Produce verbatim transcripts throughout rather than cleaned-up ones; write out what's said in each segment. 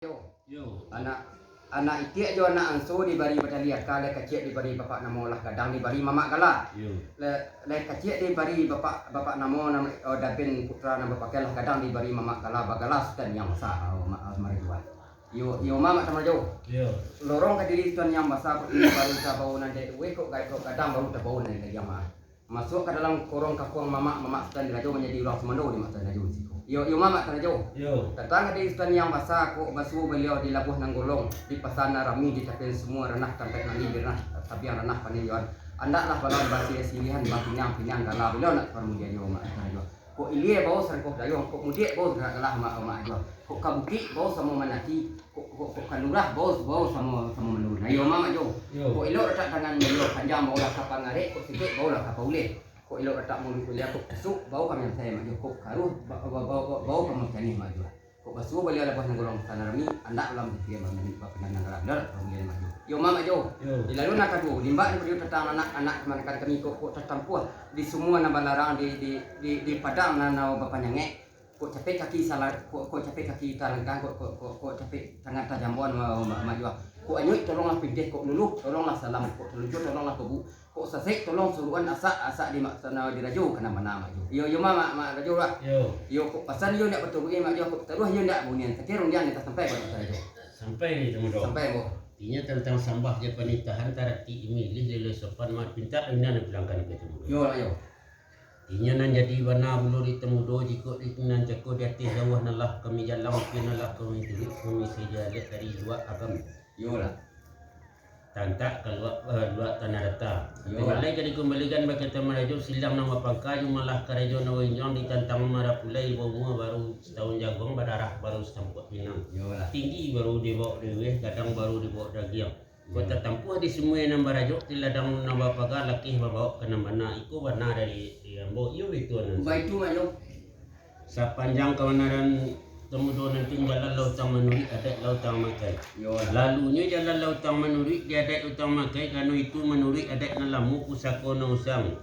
Yo. Yo. Anak, anak itiak jo anak anso dibari batali aka, lai kaciak dibari bapak namo, lah gadang dibari mamak gala. Yo. Lai, lai kaciak dibari bapak, bapak namo, nam-, oh, Daben putra nan bapakai, lah gadang dibari mamak gala, bagala Sutan Yang Basa, oh, ma-, ah, marajo. Yo, yo, mamak tamarajo. Yo. Lorong ka diri Sutan Yang Basa, kok ini baru tabao nan dek weh, kok ga-, kok gadang baru tabao nan dek yang mah. Masuak ka dalam korong kapuang mamak, mamak Sutan Dirajo manjadi urang sumando di mamak Sutan Dirajo di siko. Yo, yo, mamak Sutan Dirajo. Yo. Datang ka diri Sutan Yang Basa, kok basuo baliau di labuah nan golong, di pasa nan rami, di tapian sumua ranah tampek mandi, di ranah tapian ranah paninjauan. Andaklah baliau basiriah-siriahan, bapiniang-piniang gala baliau nak pamudian yo, mamak Sutan Dirajo. Kok ilia bao sarangkoh dayuang, kok mudiak bao sarangkoh galah, mamak, mamak Dirajo. Kok ka bukik bao samo mandaki, kok, kok, kok ka lurah bao, bao samo, samo manurun. Ayo, mamak Jo. Yo. Kok elok ratak tangan baliau, panjang baolah ka pangarek, kok singkek baolah ka pauleh. Kok elok ratak muluik baliau, kok kusuk bao ka mansai, mak Jo. Kok karuah ba-, ba-, ba-, ba-, bao ka mancaniah, mak Jo. Kok basuo baliau labuah nan golong tanah rami, andak ulam dipiliah bamanik, bapinang nan galah, mak Jo. Yo, mamak Jo. Yo. Di lalu nan kaduo, limbak nan baliau tantang anak-anak kamanakan kami, kok, kok tatampuah di sumua nan balarang, di, di, di, di padang nan, nan bapanyangek. Kok capek kaki sala-, kok, kok capek kaki talangkah, kok, kok, kok, kok capek tangan tajambuan, ma-, ma-, majuah. Kok anyuik tolonglah pinteh, kok luluh tolonglah salam, kok taluncua tolonglah kubu, kok sasek tolong suruan, asak, asak di mak Sutan Dirajo ka nan bana, mak Jo. Iyo, iyo, mak, mak, mak Rajo lah. Yo. Iyo, kok pasan iyo ndak baturuik, mak Jo, kok taruah iyo ndak bunyian, sakiro rundiang ndak tasampai ka Sutan Dirajo. Sampai ni, Tumudo. Sampai, Ambo. Inyo tantang sambah jo panitahan, taratik imilih lelo sopan, mak pintak rundiang dipulangkan ka Tumudo. Yo lah, yo. Inyo nan jadi bana bulo di Tumudo, jikok di nan cako di ateh jauah, nan lah kami jalang, pian nan lah kami turuik, kami sajalek dari luak agam. Iyolah. Tantak ka luak, eh, luak tanah data. Iyolah. Tinggalai ka dikumbalikan bakeh Sutan Marajo, silang nan bapangka, jumalah karajo nan bainjuang, ditantang marapulai, baumua baru satahun jaguang, badarah baru satampuak pinang. Iyolah. Tinggi baru dibawok deweh, gadang baru dibawok dagiang. Kok tatampuah di sumua nan barajok, di ladang nan bapaga, lakeh babawok ka nan bana. Iko bana dari, dari ambo, iyo baitu nan. Baitu, Mak Jo. Sapanjang kabanaran Tumudo nanti, jalan lah utang manuruik, adaik lah utang makai. Yo lah. Lalunyo jalan lah utang manuruik, di adaik utang makai, karano itu manuruik adaik nan lamo, pusako nan usang.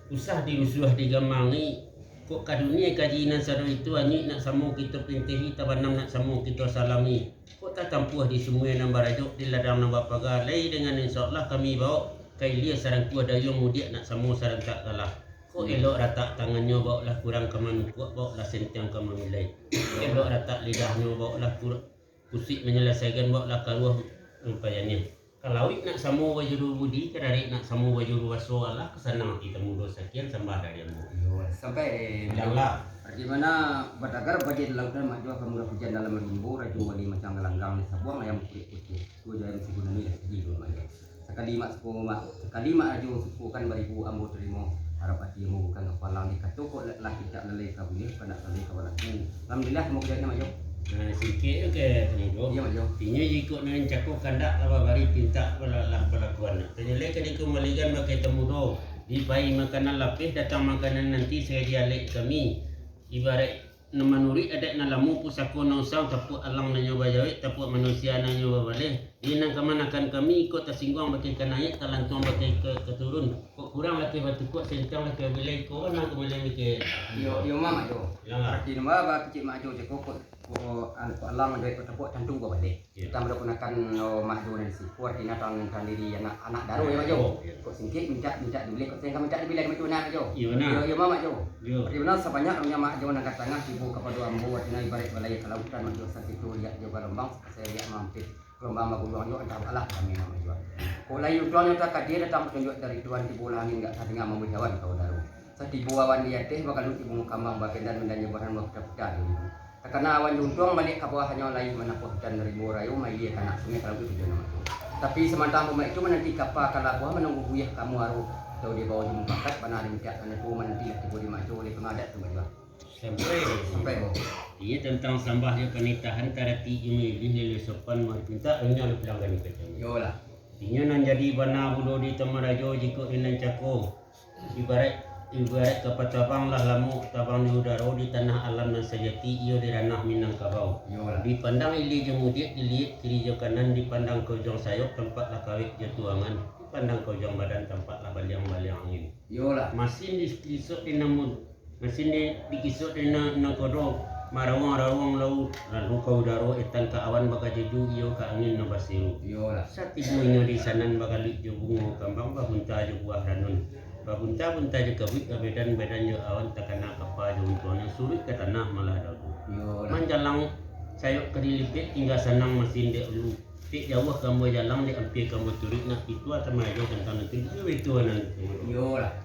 Usah dirusuah digamangi, kok ka dunia kaji nan sado itu, anyuik nak samo kito pintehi, tabanam nak samo kito salami. Kok tatampuah di sumua nan barajok, di ladang nan bapaga, lai dengan insya Allah kami bawok ka ilia sarangkuah dayuang, mudiak nak samo sarantak galah. Kok elok ratak tangannyo, bawoklah kurang ka manukuak, bawoklah sentiang ka mamilai. Kok elok ratak lidahnyo, bawoklah kur-, kusuik manyalasaikan, bawoklah karuah rumpayannyo. Ka lauik nak samo bajuru budi, ka darek nak samo bajuru baso, alah ka sanang ati Tumudo. Sakian sambah dari ambo. Iyo, sampai, eh, Janganlah. Bagaimana batagar badai di lautan, mak Jo, ka murah hujan dalam rimbo, rajo wali macam galanggang, di sabuang ayam kulik putiah. Duo jo ayam siguno ni lah sigi dulu, mak Jo. Sakali mak suko, mak, sakali mak Rajo suko, kan baribu ambo tarimo. Harap ati ambo bukan kapalang, dikato kok lah, lah pintak lalai ka buliah, bukan nak lalai ka balaku. Alhamdulillah, ambo kajawabnyo, mak Jo. Nah, singkek tu ka Tumudo. Iyo, mak Jo. Inyo jikok nan cako kandak lah babari, pintak lah, lah balakuan. Tanyalai ka dikumbalikan bakeh Tumudo. Dipai makanan lapeh, datang makanan nanti, sajo alek kami. Ibaraik nan manuruik adaik nan lamo, pusako nan usang, tapuak alang nan nyo bajawek, tapuak manusia nan nyo babaleh. Di nan kamanakan kami, kok tasingguang bakeh ka naiak, talantuang bakeh ka, ka turun. Kok kurang lakeh batukuak, sentiang lakeh babilai, kok bana kok malai mikeh. Iyo, iyo, mak, mak Jo. Iyolah. Arati namo ba kecek mak Jo cako, kok, kok, an-, kok alang jawek, kok tapuak tantu babaleh. Iyo. Kita menggunakan, oh, mak Jo nan siko, arati nan tang, tang diri anak, anak daro, yo, mak Jo. Iyo. Kok singkek mintak, mintak dibilai, kok singkek mintak dibilai, mak Jo, nah, mak Jo. Iyo, nah. Iyo, iyo, mak, mak Jo. Iyo. Arati nan sabanyak runya mak Jo nan ka tangah tibo kapado ambo, arati nan ibaraik balai ka lautan, mak Jo, sakito liak jo galombang, sakasai liak mampir. Gelombang baguluang jo, antah baalah kami nan bajuang. Kok lai untuang nyo takadia, datang patunjuak dari Tuhan, tibolah angin gak tadanga, mambuih awan ka udaro. Satibo awan di ateh, bakaluik di bungo kambang, babendan-bendan jo bahan buah, pita-pita di rimbo. Takana awan jo untuang, baliak ka bawah, hanyo lai manapuah hutan rimbo rayo, mailia ka anak sungai, ka lauik tujuan ambo. Tapi samantang pamaik tu mananti kapa ka labuah, manunggu buyah ka muaro, atau di bawah jo mupakat, bana di mintak, karano tu mananti lah tibo di maco, oleh pangadat tu bajuang. Sampai. Sampai, Bo. Iyo tantang sambah jo panitahan, taratik jo mailih, lele sopan, mari pintak, inyo lah pulang ka nikah. Iyolah. Inyo nan jadi bana bulo di Tamarajo, jikok di nan cako. Ibaraik, ibaraik kapa tabang lah lamo, tabang di udaro, di tanah alam nan sajati, iyo di ranah Minangkabau. Iyolah. Dipandang ilia jo mudiak, diliek kiri jo kanan, dipandang ka ujuang sayok, tampak lah kawek jo tuangan, dipandang ka ujuang badan, tampak lah baliang-baliang angin. Iyolah. Masin dikisok di namun, masin di, dikisok di na-, nakodo, Marawang-rawang lauik, lalu ka udaro, etan ka awan bakajuju, iyo ka angin nan basiru. Iyolah. Satibo inyo di sanan bakaluik jo bungo kambang, babunta jo buah ranun. Babunta-bunta jo kabuik, babadan-badan jo awan, takana kapa jo untuangnyo, suruik ka tanah malah daulu. Iyolah. Manjalang sayok ka dilipek, tingga sanang masin dek ulu. Dek jauah ka ambo jalang, dek ampia ka ambo turuik, nak pitua tamayo tantang nantun, iyo itu nan. Iyolah.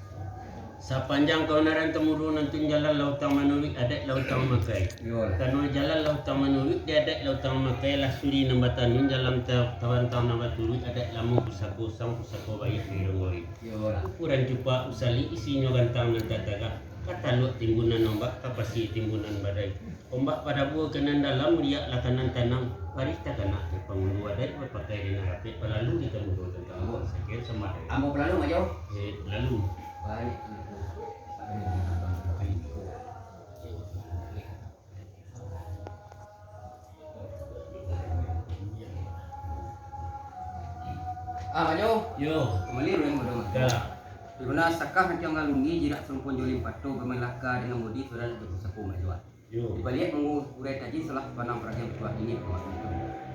Sapanjang kaonaran tamudo nantun, jalan lah utang manuruik, adaik lah utang mamakai. Iyolah. Karano jalan lah utang manuruik, di adaik lah utang mamakai, lah suri nan batanun, jalan ta-, tawan taun nan baturuik, adaik lamo pusako usang, pusako baiak di rongori. Iyolah. Ukuran cupak usali, isinyo gantang nan tatagah, ka taluak timbunan ombak, ka pasi timbunan badai. Ombak padabua ka nan dalam, riak lah ka nan tanang, barih takana dek pangulu, adaik bapakai di nan rapek, balalu di tamudo tantang. Ambo. Sakian sambah dari ambo. Balalu, Mak Jo. Eh, balalu. Baik. Ah, Mak Jo. Yo. Kembali ulang bodoh, Mak Jo. Ya. Di mana sakah nanti ang aluni, jirak sarumpun jo limpato, bamalaka dengan bodi, sudah nak pusako, Mak Jo. Yo. Dibaliak mangko urai taji, salah pandang paragian patuah ini, Mak Jo.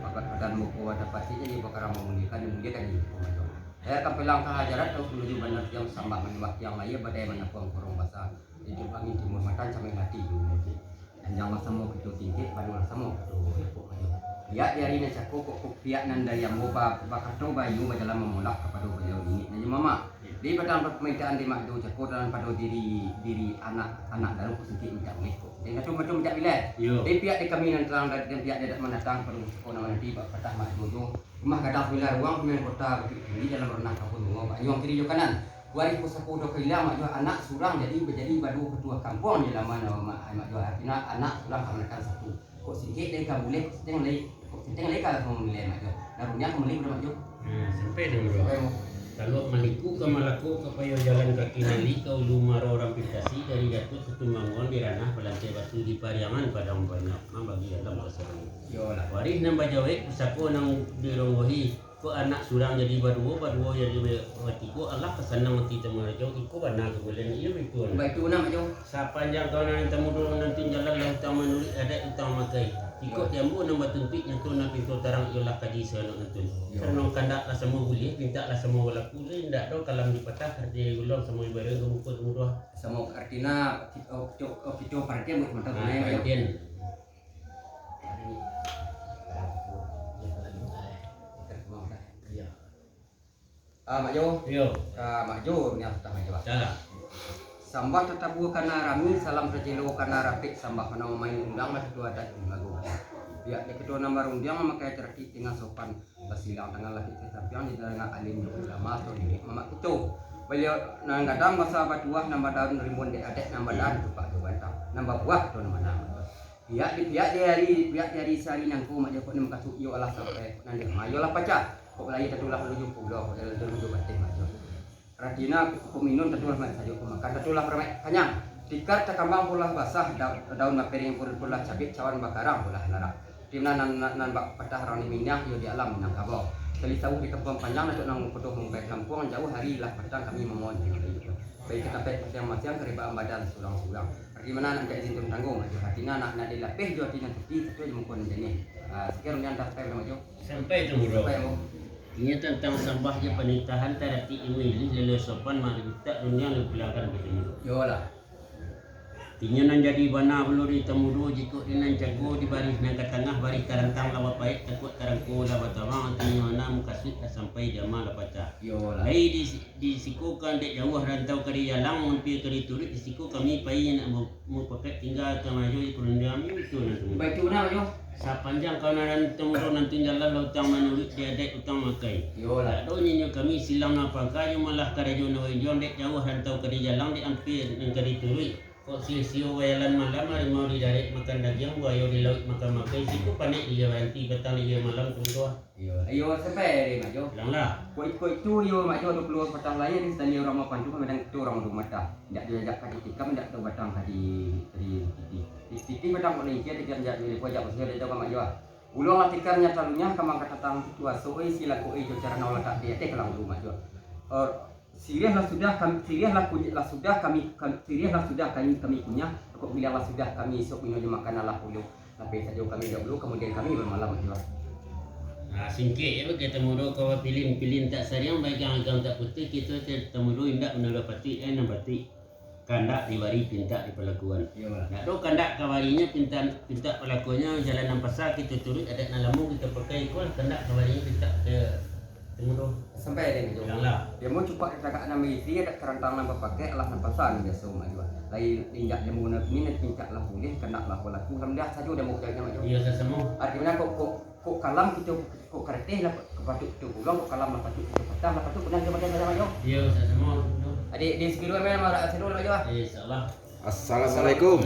Pakat padan boko ada pasti jadi bakaram mamuliakan, dimuliakan jadi Mak Jo. Layar kampelang ka hajarat, taus manuju bandar tiang, sambah manyambah tiang lahia, badai manapuang korong basa. Idup angin timur matan, camai hati di ulu. Panjanglah samo kito tingkek, padualah samo kito epok, Mak Jo. Pihak di ari nan cako, kok, kok pihak nan dari ambo ba-, bakato bayu, bajalan mamolah kapado baliau niniak nan jo mamak. Di padang pamintaan di Mak Jo cako, dalam pado diri, diri anak, anak dalam kok singkek mintak uleh kok. Singkek kacau macam mintak bilai. Yo. Di pihak di kami nan tarang dari, dan pihak di adat mandatang, pado musiko nan mananti, bak patah Mak Jo jo. Rumah gadang sambilan ruang, pamimpin kota Bukittinggi, dalam ranah kampung bungo, banyuang kiri jo kanan. Warih pusako udah ka ilang, Mak Jo, anak surang jadi, jadi baduo katuo kampuang, di laman, Mak, Mak Jo, artina anak surang kamanakan satu. Kok singkek lai ka buleh, kok sinteng lai, kok sinteng lai ka mulai, Mak Jo. Nah, rundiang ka mulai budak, Mak Jo. Nah, sampai tu, Mak Jo. Sampai, Mak. Taluak Maliku ka Malako, ka payo jalan kaki nali, ka ulu muaro rampin tasi, dari Datuak Situmangguang di ranah palantai batu, di Pariangan Padang Banyak, mambagi alam ka saruang. Iyolah. Warih nan bajawek, pusako nan dironggohi. Kok anak surang jadi baduo, baduo jadi ba-, batiko, alah ka sanang ati tamarajo, iko bana kabulian, iyo baitu, Mak. Baitu nah, Mak Jo. Sapanjang kawan nan tamudo nantun, jalan lah utang manuruik, adaik utang makai. Jikok di ambo nan batuntuik, nyato nan pinto tarang, iyolah kaji saganok nantun. Iyo. Karano kandak lah samo buliah, pintak lah samo balaku, indak doh kalam dipatah, arati guluang samo ibarat ka muko tamudo. Samo artina, kito, kito, kito paratian buek mantau. Ah, tunai, Mak Jo. Paratian. Ah, Mak Jo. Iyo. Ah, Mak Jo, ni harus Mak Jo, ah. Salah. Sambah tatabuah kana rami, salam sajelo kana rapek, sambah kana mamain undang, lah tutu adat di mago. Pihak di ketua nan barundiang mamakai caratik dengan sopan, basilang tangan laki ka sampiang, didangar alim jo ulama atau niniak mamak kito. Baliau nan gadang basa batuah, nan badaun rimbun dek adaik, nan badaun cupak jo gantang, nan babuah atau nan manang. Pihak di, pihak di ari, pihak di ari sahari nangko, Mak Jo, kok nan makasuik iyo alah sampai, nan direma iyo lah pacah. Kok balayi tatulah manuju pulo, kok jalan tu manuju bateh, Mak Jo. Ratina kok minun tatulah main sajo, kok makan tatulah paramai kanyang. Tikar takambang pulah basah, da-, daun mapering pun pulah cabik, cawan bakarang pulah larak. Di nan, nan, nan, nan bak patah rang di Minang, iyo di alam Minangkabau. Tali sawuh di Kampuang Panjang, Datuak nan Kudo mangumpai kampuang, jauah hari lah patang kami mamohon tengah layua. Pai ka tampek masiang-masiang, karibaan badan surang-surang. Arati mano nak mintak izin turun tanggo, Mak Jo. Arati nak, nak dilapeh jo ati nan suci, sasuai jo muko nan janih. Ah, sakian rundiang, sampai, Mak Jo. Sampai tu, Bro. Sampai, Mak Jo. Inyo tantang sambah jo panitahan, taratik ilmu ilih, lelo sopan, mak dibutak rundiang, dipulangkan ka tamudo. Iyolah. Inyo nan jadi bana pulo di tamudo, jikok di nan jago, di barih nan ka tangah, barih tarantang lah bapaek, takuak tarangko lah batabang, arati mano mukasuik lah sampai, jama lah pacah. Iyolah. Lai di Di siko kan dek jauah rantau ka dijalang, ampia ka dituruik, di siko kami pai nak mu-, mupakat tingga ka majo di parundiangan, itu nan tamudo. Baitu nah, Mak Jo. Sapanjang kawan nan tamudo nantun, jalan lah utang manuruik, di adaik utang makai. Iyolah. Tak ado nyenyo kami silang nan pangka, jo malah karajo nan wainjuang, dek jauah rantau ka dijalang, dek ampia nan ka dituruik. Kok sio-sio bajalan malam, harimau didarek makan dagiang, buayo di lauik makan makai, siko panek di baranti, patang di malam tamudo. Iyo, iyo, sampai, Mak Jo. Bilanglah. Kok iko itu, iyo, Mak Jo, ado kalua patah layia di sitani urang Mapantun, kadang kito urang Ujung Matah. Indak diajak ka ditikam, indak tahu batang ka di, ka dititi. Dititi batang kok lengkia, dikiam jak, dilepo jak, maksudnyo dak tahu ka Mak Jo. Uluang lah tikarnyo talunyah, kambang ka tatang tutuaso, oi, silako, oi, jo carano latak di ateh kalang ulu, Mak Jo. Or, Siriah lah sudah kami, siriah lah kunyah, lah sudah kami, kami siriah lah sudah kami, kami kunyah. Pokok bilang lah sudah kami isok minum jo makanan lah pulo. Lapeh sajo kami dahulu, kamudian kami bamalam, Ajo. Nah, singkek je bagai tamudo, kawa pilin, pilin tak sariang, bagang-agang tak putih, kito te-, tamudo indak manurut patuik, eh, nan patuik. Kandak dibari, pintak dipalakuan. Iyo, Bang. Nak do kandak kawarinyo, pintak, pintak palakuannyo, jalan nan pasa kito turuik, adat nan lamo kito pakai, iko lah kandak kawarinyo, pintak ka tamudo. Sampai ado, Ajo. Bilang lah. Dia mau cupak di tagak nan baisi, adat karantang nan bapakek, alah nan pasa nan biaso, Mak Ajo. Lai injak jamu nan kini, nan pintak lah pulih, kandak lah palaku, alhamdulillah sajo dia mau kajawabnyo, Mak Ajo. Iyo, samo-samo. Arti bana kok, kok, kok kalam kito, kok karateh lah, kok patuik kito pulang, kok kalam lah patuik kito patah, lah patuik bana kito patah, Mak Ajo. Iyo, samo-samo. Adik di Sipiluan, main marak asilo, Mak Ajo. Insyaallah. Assalamualaikum.